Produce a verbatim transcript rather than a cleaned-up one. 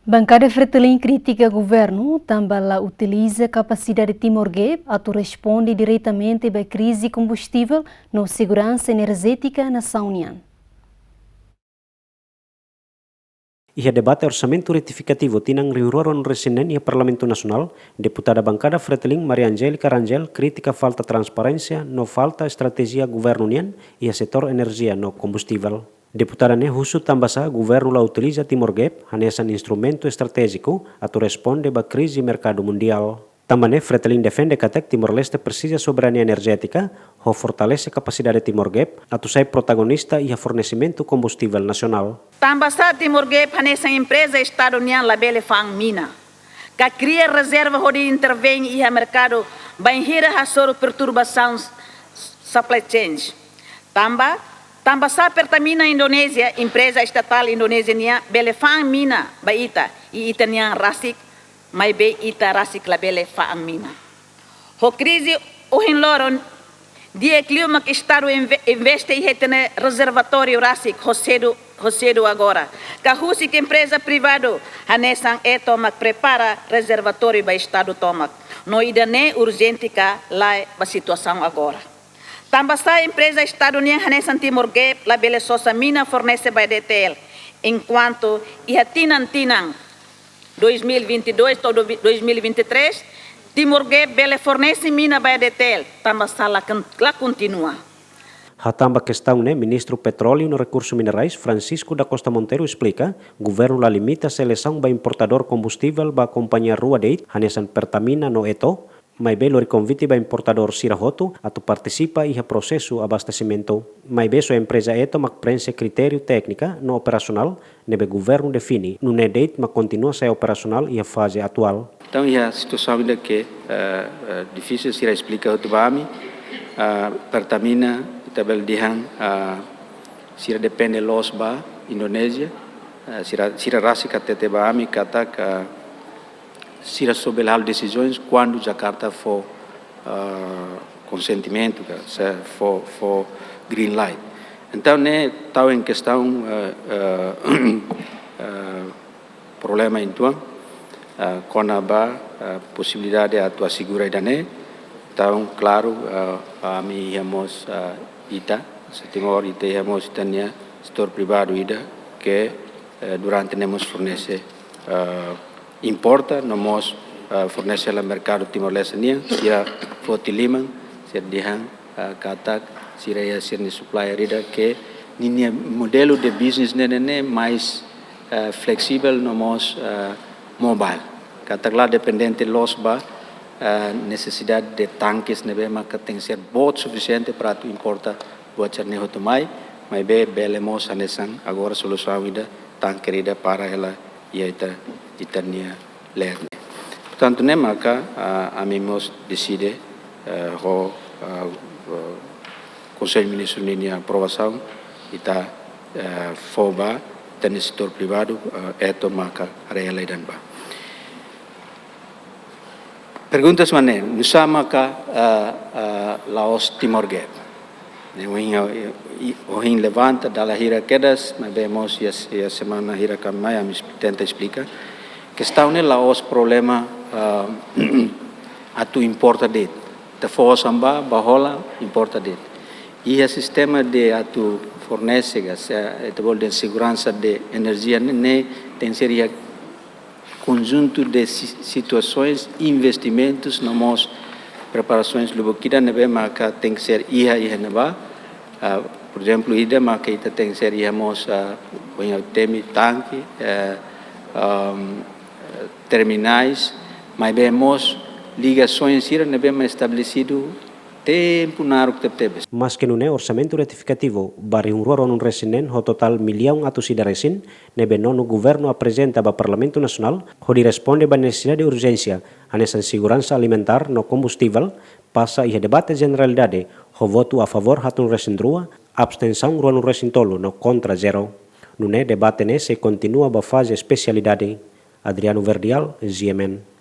Bankada Fretilin kritika governu tanba la utiliza kapasidade Timor Gap atu responde diretamente ba krize kombustivel no seguransa enerjétika nasaun nian. Iha debate orsamentu retifikativu tinan rihun rua ruanulu-resin-neen iha Parlamentu Nasionál, deputada bankada Fretilin Maria Angélica Rangel kritika falta transparénsia no falta estratéjia governu nian iha setór enerjia no kombustivel. Deputada ne'e husu tanbasá governu la utiliza Timor Gap hanesan instrumentu estratéjiku atu responde ba krize merkadu mundiál. Tanba ne'e Fretilin defende katak Timor-Leste presiza soberania enerjétika, ho fortalese kapasidade Timor Gap atu sai protagonista iha fornesimentu kombustivel nasionál. Tanbasá Timor Gap hanesan empreza Estadu nian labele fa'an mina, ka kria rezerva hodi intervein iha merkadu bainhira hasoru perturbasaun supply chain. Tanba, tanbasá Pertamina Indonézia, empreza estatál Indonézia nian, bele fa'an mina ba ita, i ita-nian rasik, maibé ita rasik labele fa'an mina. Ho krize ohin loron, di'ak liu mak Estadu inve-, investe iha ita-nia rezervatóriu rasik, ho sedu, ho sedu agora. Ka husik empreza privadu, hanesan Eto mak prepara rezervatóriu ba Estadu tomak. No ida-ne'e urjente ka lae ba situasaun agora. Tanbasá empreza Estadu nian hanesan Timor Gap labele sosa mina fornese ba E D T L, enkuantu iha tinan-tinan dois mil e vinte e dois to'o dois mil e vinte e três, Timor Gap bele fornese mina ba E D T L, tanbasá la kon-, la kontinua. Hatán ba kestaun ne'e, Ministru Petróleu no Rekursu Minerais, Francisco da Costa Monteiro, esplika, governu la limita selesaun ba importadór kombustivel ba kompañia rua de'it, hanesan Pertamina no Eto, maibé lori konvite ba importadór sira hotu atu partisipa iha prosesu abastesimentu. Maibé só empreza Eto mak prenxe kritériu téknika no operasionál ne'ebé governu define, nune'e de'it mak kontinua sai operasionál iha faze atuál. Entaun, iha situasaun ida ke, eh, eh, difisil, sira esplika hotu ba ami, ah, Pertamina, ita bele dehan, ah, sira depende loos ba Indonézia, ah, sira, sira rasik hatete ba ami katak, ah, sira só bele halo desizaun kuandu Jakarta fó, ah, konsentimentu, ka, se fó, fó green light. Entaun, ne'e tau em kestaun, ah, ah, ah, problema uitoan, ah, kona-ba, ah, posibilidade atu asegura ida-ne'e. Entaun, klaru, ah, ami iha mós, ah, ita, se Timor, ita iha mós ita-nia setór privadu ida ke, eh, durante ne'e mós fornese, ah, importa, no mós, ah, fornese hela merkadu Timor-Leste nian, sira foti liman, sira dehan, ah, katak sira iha sira-nia supplier ida ke ninia modelu de business ne'e, ne'e, ne'e mais, ah, flexible no mós, ah, mobile. Katak la dependente loos ba, ah, nesesidade de tanques ne'ebé maka tenke ser boot sufisiente para atu importa buat sira-ne'e hotu mai, maibé bele mós hanesan agora solusaun ida, tanker ida para hela iha ita, ita-nia leet ne'e. Portantu, ne'e maka, ah, ami mós deside, eh, ho, ah, eh, Konsellu Ministru ninia aprovasaun, ita, eh, fó ba ita-nia setór privadu, eh, Eto maka haree hela ida-ne'ebá. Perguntas mak ne'e, nusá maka, ah, ah, la'ós Timor Gap? Ne'e ohin, i, ohin levanta, dala hira kedas, maibé mós iha, iha semana hira ka mai, ami es-, tenta esplika. Kestaun ne'e la'ós problema, ah, atu importa de'it. Ita fó osan ba, bá hola, importa de'it. Iha sistema de atu fornese gás, eh, ita bolu dehan seguransa de enerjia ne'e, ne'e tenke ser iha konjuntu de si-, situasoens, investimentus, no mós preparasoens lubuk ida ne'ebé maka tenke ser iha, iha ne'ebá. Ah, por ezemplu, ida maka ita tenke ser iha mós, ah, ohin ha'u temi tanke, eh, ahm, eh, terminais, maibé mós ligasoens sira ne'ebé mak estabelesidu tempu naruk tebetebes. Maske nune'e, orsamentu retifikativu ba rihun rua ruanulu-resin-neen ho totál millaun atus ida resin, ne'ebé nonu governu aprezenta ba Parlamentu Nasionál hodi responde ba nesesidade urjénsia hanesan seguransa alimentár no kombustivel, pasa iha debate jeneralidade ho votu a favór haatnulu-resin-rua, abstensaun ruanulu-resin-tolu no kontra zero. Nune'e debate ne'e sei kontinua ba faze espesialidade. Adriano Verdial, G M N.